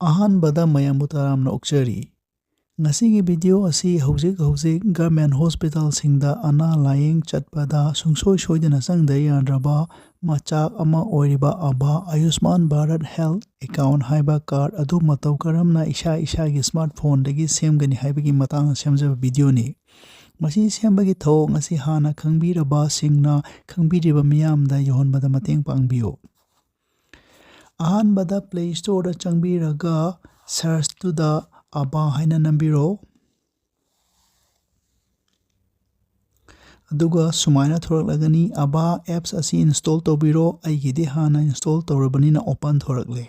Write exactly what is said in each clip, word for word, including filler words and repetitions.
ꯑꯍꯥꯟꯕꯗ ꯃꯌꯥꯝꯕꯨ ꯇꯔꯥꯝꯅ ꯑꯣꯛꯆꯔꯤ꯫ ꯉꯁꯤꯒꯤ ꯚꯤꯗꯤꯑꯣ ꯑꯁꯤ ꯍꯧꯖꯤꯛ ꯍꯧꯖꯤꯛ ꯒꯚꯔꯟꯃꯦꯟꯠ ꯍꯣꯁꯄꯤꯇꯥꯜꯁꯤꯡꯗ ꯑꯅꯥ ꯂꯥꯌꯦꯡ ꯆꯠꯄꯗ ꯁꯨꯡꯁꯣꯏ ꯁꯣꯏꯗꯅ ꯆꯪꯗ ꯌꯥꯗ꯭ꯔꯕ ꯃꯆꯥꯛ ꯑꯃ ꯑꯣꯏꯔꯤꯕ ꯑꯕꯥ ꯑꯌꯨꯁꯃꯥꯟ ꯚꯥꯔꯠ ꯍꯦꯜꯊ ꯑꯦꯀꯥꯎꯟꯠ ꯍꯥꯏꯕ ꯀꯥꯔꯗ ꯑꯗꯨ ꯃꯇꯧ ꯀꯔꯝꯅ ꯏꯁꯥ ꯏꯁꯥꯒꯤ ꯁ꯭ꯃꯥꯔꯠ ꯐꯣꯟꯗꯒꯤ ꯁꯦꯝꯒꯅꯤ ꯍꯥꯏꯕꯒꯤ ꯃꯇꯥꯡꯗ ꯁꯦꯝꯖꯕ ꯚꯤꯗꯤꯑꯣꯅꯤ꯫ ꯃꯁꯤ ꯁꯦꯝꯕꯒꯤ ꯊꯧꯑꯣꯡ ꯑꯁꯤ ꯍꯥꯟꯅ ꯈꯪꯕꯤꯔꯕꯁꯤꯡꯅ ꯈꯪꯕꯤꯔꯤꯕ ꯃꯤꯌꯥꯝꯗ ꯌꯧꯍꯟꯕꯗ ꯃꯇꯦꯡ ꯄꯥꯡꯕꯤꯌꯨ꯫ ꯑꯍꯥꯟꯕꯗ ꯄ꯭ꯂꯦ ꯁ꯭ꯇꯣꯔꯗ ꯆꯪꯕꯤꯔꯒ ꯁꯔꯆꯇꯨꯗ ꯑꯕꯥ ꯍꯥꯏꯅ ꯅꯝꯕꯤꯔꯣ꯫ ꯑꯗꯨꯒ ꯁꯨꯃꯥꯏꯅ ꯊꯣꯔꯛꯂꯒꯅꯤ, "ꯑꯕꯥ ꯑꯦꯞꯁ ꯑꯁꯤ ꯏꯟꯁ꯭ꯇꯣꯜ ꯇꯧꯕꯤꯔꯣ"꯫ ꯑꯩꯒꯤꯗꯤ ꯍꯥꯟꯅ ꯏꯟꯁ꯭ꯇꯣꯜ ꯇꯧꯔꯕꯅꯤꯅ ꯑꯣꯄꯟ ꯊꯣꯔꯛꯂꯦ꯫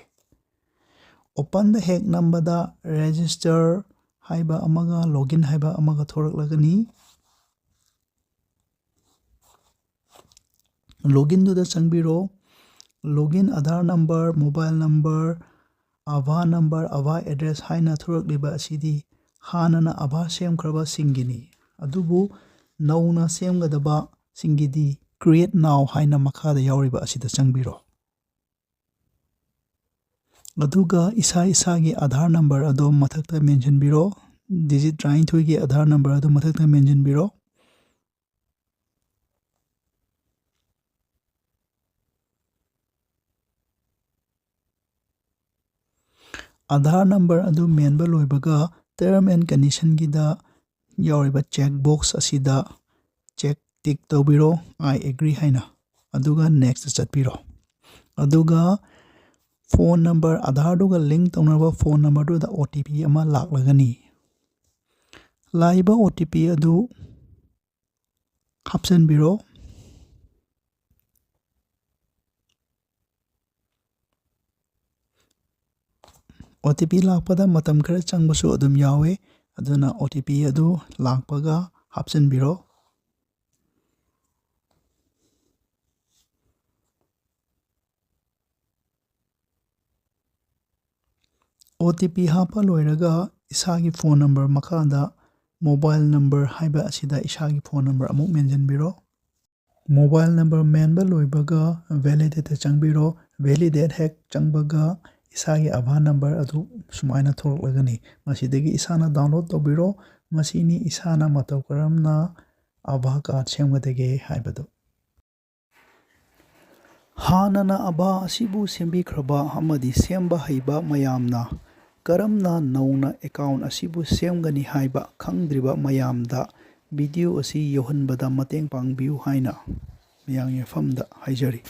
ꯑꯣꯄꯟꯗ ꯍꯦꯛ ꯅꯝꯕꯗ ꯔꯦꯖꯤꯁꯇꯔ ꯍꯥꯏꯕ ꯑꯃꯒ ꯂꯣꯒꯏꯟ ꯍꯥꯏꯕ ꯑꯃꯒ ꯊꯣꯔꯛꯂꯒꯅꯤ꯫ ꯂꯣꯒꯏꯟꯗꯨꯗ ꯆꯪꯕꯤꯔꯣ꯫ Login Aadhaar number, mobile number, ꯑꯥꯚꯥ ꯅꯝꯕꯔ, ꯑꯥꯚꯥ ꯑꯦꯗ꯭ꯔꯦꯁ ꯍꯥꯏꯅ ꯊꯣꯔꯛꯂꯤꯕ ꯑꯁꯤꯗꯤ ꯍꯥꯟꯅꯅ ꯑꯥꯚꯥ ꯁꯦꯝꯈ꯭ꯔꯕꯁꯤꯡꯒꯤꯅꯤ꯫ ꯑꯗꯨꯕꯨ ꯅꯧꯅ ꯁꯦꯝꯒꯗꯕꯁꯤꯡꯒꯤꯗꯤ "Create Now" ꯍꯥꯏꯅ ꯃꯈꯥꯗ ꯌꯥꯎꯔꯤꯕ ꯑꯁꯤꯗ ꯆꯪꯕꯤꯔꯣ꯫ ꯑꯗꯨꯒ ꯏꯁꯥ ꯏꯁꯥꯒꯤ ꯑꯥꯙꯥꯔ ꯅꯝꯕꯔ ꯑꯗꯨ ꯃꯊꯛꯇ ꯃꯦꯟꯁꯤꯟꯕꯤꯔꯣ꯫ ꯗꯤꯖꯤꯠ ꯇꯔꯥꯅꯤꯊꯣꯏꯒꯤ ꯑꯥꯙꯥꯔ ꯅꯝꯕꯔ ꯑꯗꯨ ꯃꯊꯛꯇ ꯃꯦꯟꯁꯤꯟꯕꯤꯔꯣ꯫ ꯑꯥꯙꯥꯔ ꯅꯝꯕꯔ ꯑꯗꯨ ꯃꯦꯟꯕ ꯂꯣꯏꯕꯒ ꯇꯔꯝ ꯑꯦꯟ ꯀꯟꯗꯤꯁꯟꯒꯤꯗ ꯌꯥꯎꯔꯤꯕ ꯆꯦꯛ ꯕꯣꯛꯁ ꯑꯁꯤꯗ ꯆꯦꯛ ꯇꯤꯛ ꯇꯧꯕꯤꯔꯣ, "I agree" ꯍꯥꯏꯅ, ꯑꯗꯨꯒ ꯅꯦꯛꯁꯇ ꯆꯠꯄꯤꯔꯣ꯫ ꯑꯗꯨꯒ ꯐꯣꯟ ꯅꯝꯕꯔ, ꯑꯥꯙꯥꯔꯗꯨꯒ ꯂꯤꯡ ꯇꯧꯅꯕ ꯐꯣꯟ ꯅꯝꯕꯔꯗꯨꯗ ꯑꯣ ꯇꯤ ꯄꯤ ꯑꯃ ꯂꯥꯛꯂꯒꯅꯤ꯫ ꯂꯥꯛꯏꯕ ꯑꯣ ꯇꯤ ꯄꯤ ꯑꯗꯨ ꯍꯥꯞꯆꯤꯟꯕꯤꯔꯣ꯫ ꯑꯣ ꯇꯤ ꯄꯤ ꯂꯥꯛꯄꯗ ꯃꯇꯝ ꯈꯔ ꯆꯪꯕꯁꯨ ꯑꯗꯨꯝ ꯌꯥꯎꯋꯤ, ꯑꯗꯨꯅ ꯑꯣ ꯇꯤ ꯄꯤ ꯑꯗꯨ ꯂꯥꯛꯄꯒ ꯍꯥꯞꯆꯤꯟꯕꯤꯔꯣ꯫ ꯑꯣ ꯇꯤ ꯄꯤ ꯍꯥꯞꯄ ꯂꯣꯏꯔꯒ ꯏꯁꯥꯒꯤ ꯐꯣꯟ ꯅꯝꯕꯔ ꯃꯈꯥꯗ ꯃꯣꯕꯥꯏꯜ ꯅꯝꯕꯔ ꯍꯥꯏꯕ ꯑꯁꯤꯗ ꯏꯁꯥꯒꯤ ꯐꯣꯟ ꯅꯝꯕꯔ ꯑꯃꯨꯛ ꯃꯦꯟꯁꯤꯟꯕꯤꯔꯣ꯫ ꯃꯣꯕꯥꯏꯜ ꯅꯝꯕꯔ ꯃꯦꯟꯕ ꯂꯣꯏꯕꯒ ꯚꯦꯂꯤꯗꯦꯠꯇ ꯆꯪꯕꯤꯔꯣ꯫ ꯚꯦꯂꯤꯗꯦꯠ ꯍꯦꯛ ꯆꯪꯕꯒ ꯏꯁꯥꯒꯤ ꯑꯥꯙꯥꯔ ꯅꯝꯕꯔ ꯑꯗꯨ ꯁꯨꯃꯥꯏꯅ ꯊꯣꯛꯂꯛꯂꯒꯅꯤ꯫ ꯃꯁꯤꯗꯒꯤ ꯏꯁꯥꯅ ꯗꯥꯎꯟꯂꯣꯗ ꯇꯧꯕꯤꯔꯣ꯫ ꯃꯁꯤꯅꯤ ꯏꯁꯥꯅ ꯃꯇꯧ ꯀꯔꯝꯅ ꯑꯥꯙꯥꯔ ꯀꯥꯔꯗ ꯁꯦꯝꯒꯗꯒꯦ ꯍꯥꯏꯕꯗꯨ꯫ ꯍꯥꯟꯅꯅ ꯑꯥꯙꯥꯔ ꯑꯁꯤꯕꯨ ꯁꯦꯝꯕꯤꯈ꯭ꯔꯕ ꯑꯃꯗꯤ ꯁꯦꯝꯕ ꯍꯩꯕ ꯃꯌꯥꯝꯅ ꯀꯔꯝꯅ ꯅꯧꯅ ꯑꯦꯀꯥꯎꯟ ꯑꯁꯤꯕꯨ ꯁꯦꯝꯒꯅꯤ ꯍꯥꯏꯕ ꯈꯪꯗ꯭ꯔꯤꯕ ꯃꯌꯥꯝꯗ ꯚꯤꯗꯤꯑꯣ ꯑꯁꯤ ꯌꯧꯍꯟꯕꯗ ꯃꯇꯦꯡ ꯄꯥꯡꯕꯤꯌꯨ ꯍꯥꯏꯅ ꯃꯌꯥꯝꯒꯤ ꯃꯐꯝꯗ ꯍꯥꯏꯖꯔꯤ꯫